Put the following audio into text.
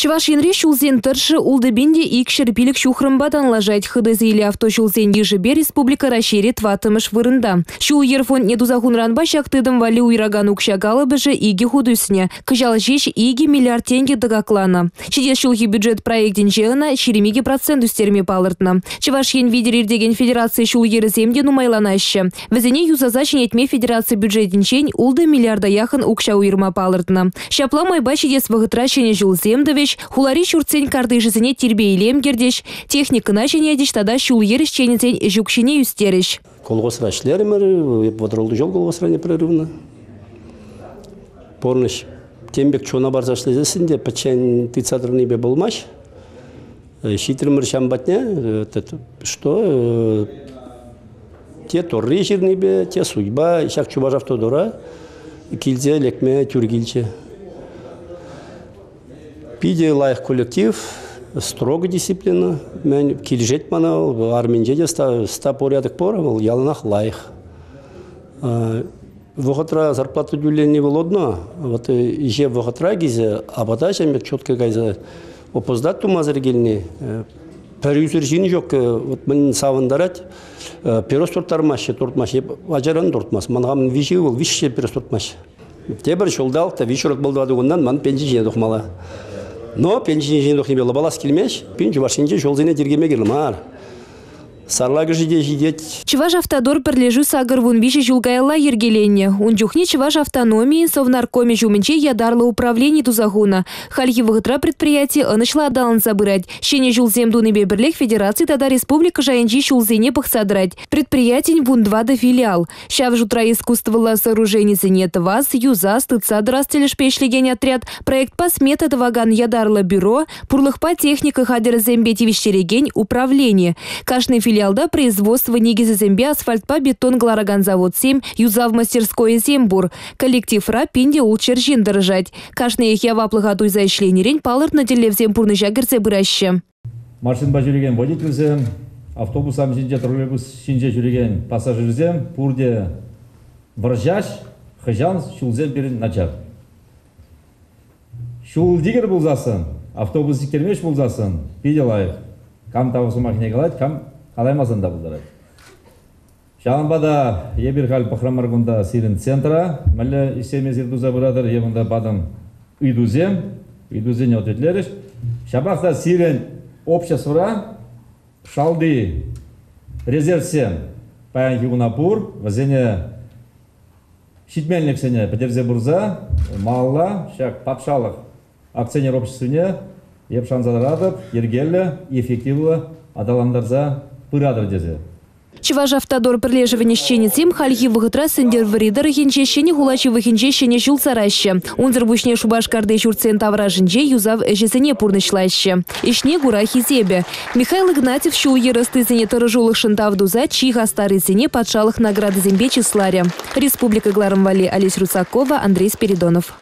Чӑваш Енри ҫулсен тӑршшӗ 6205 ҫухрӑмпа танлашать. Хытӑ сийлӗ автоҫулсен йышӗпе республика Раҫҫейре тӑваттӑмӗш вырӑнта. Ҫул-йӗр фондне туса хунӑранпа ҫак тытӑм валли уйӑракан укҫа калӑпӑшӗ икӗ хут ӳснӗ. Кӑҫал ҫеҫ 2 миллиард тенкӗ тӑкакланӑ. Ҫитес ҫулхи бюджет проектӗнче ӑна 22% ӳстерме палӑртнӑ. Чӑваш Ен витӗр иртекен федераци ҫул-йӗрӗсем те нумайланаҫҫӗ. Вӗсене юсаса ҫӗнетме федераци бюджетӗнчен 6 миллиарда яхӑн укҫа уйӑрма палӑртнӑ. Ҫапла майпа ҫитес вӑхӑтра ҫӗнӗ ҫулсем тӑвӗҫ, хулари ҫуртсен картишӗсене тирпей-илем кӗртӗҫ, техникӑна ҫӗнетӗҫ тата ҫул-йӗр ӗҫченӗсен ӗҫ укҫине ӳстерӗҫ. Колхозра ӗҫлерӗмӗр, вӑтӑр ҫул колхозра непрерывно. Пурнӑҫ тем пек чуна парса ӗҫлесессӗн те пӗччен тытса тӑрнипе пулмасть. Ҫитрӗмӗр ҫам патне, что те торри ҫырнипе, те судьба ҫак Чувашавтодора килсе лекме тӳр килчӗ. Питӗ лайӑх коллектив, строго дисциплина. Мӗн килӗшет мана, арминче те ста порядок пур, вӑл яланах лайӑх. Вӑхӑтра зарплата тӳлени вӑл одно, вот ӗҫе вӑхӑтра килсе апата ҫемье четко кайса опоздать тумасӑр килни пӗр ӳсӗр ҫын ҫук, вот мӗн савӑнтарать, пирус турттармаҫҫӗ, туртмаҫҫӗ. Ачаран туртмасть. Ман хамӑн виҫӗ ывӑл, виҫҫӗ пирус туртмаҫҫӗ. Тепӗр ҫулталӑк та виҫ пултӑва кунтан ман пенси ҫине тухмалла. Но пенси ҫине тухнипе лӑпалас килмест. Пин Чӑваш Енче ҫулсене тиркеме кирлӗ мар. Сарлакӑшӗ те ҫитет. Чӑвашавтодор пӗрлешӳ 83 ҫул каялла йӗркеленнӗ. Ун чухне Чӑваш автономийӗн Совнаркомӗ ҫумӗнче ятарлӑ управлени туса хунӑ. Хальхи вӑхӑтра предприяти ӑнӑҫлӑ аталанса пырать. Ҫӗнӗ ҫулсем тунипе пӗрлех федераци тата республика шайӗнчи ҫулсене пӑхса тӑрать. Предприятин 14 филиал. Ҫав шутра искусствӑлла сооруженисене тӑвас, юсас, тытса тӑрас тӗлӗшпе ӗҫлекен отряд, проектпа смета тӑвакан ятарлӑ бюро, пурлӑхпа техника хатӗрӗсемпе тивӗҫтерекен управлени. Кашни филиалта производство никӗсӗсемпе асфальтпа бетон кӑларакан заводсем, юсав мастерскойӗсем пур. Коллективра 1600 ҫын тӑрӑшать. Кашниех яваплӑха туйса ӗҫленӗрен палӑртнӑ тӗллевсем пурнӑҫа кӗрсе пыраҫҫӗ. Машинпа ҫӳрекен водительсем, автобуссем ҫинче, троллейбус ҫинче ҫӳрекен пассажирсем пурте вӑрҫаҫ, хӑҫан ҫулсем пирӗн начар. Ҫул тикӗр пулсассӑн, автобус сиктермест пулсассӑн питӗ лайӑх. Кам тав сӑмахне калать, кам калаймасан та пултарать. Ҫавӑнпа та эпир халь пӑхрӑмӑр кунта сирӗн центра, мӗнле ӗҫсем эсир туса пыратӑр, е кунта патӑм ыйтусем, ыйтусене ответлерӗҫ. Ҫапах та сирӗн обществӑра шалти резервсем паянхи куна пур, вӗсене ҫитменлӗхсене пӗтерсе пырса малалла ҫак патшалӑх акционер обществине эп шанса тӑратӑп, йӗркеллӗ, эффективлӑ аталантарса пыратӑр тесе. Чӑвашавтодор пӗрлешӗвӗн ӗҫченӗсем хальхи вӑхӑтра Сӗнтӗрвӑрри тӑрӑхӗнче Ҫӗнӗ хула ҫывӑхӗнче ҫӗнӗ ҫул сараҫҫӗ. Унсӑр пуҫне Шупашкарти ҫуртсен таврашӗнче юсав ӗҫӗсене пурнӑҫлаҫҫӗ. Ӗҫне кура хисепӗ. Михаил Игнатьев ҫул-йӗр ӑстисене тӑрӑшулӑхшӑн тав туса чи хастаррисене патшалӑх наградисемпе чысларӗ. Республика кӑларӑм валли Олеся Русакова, Андрей Спиридонов.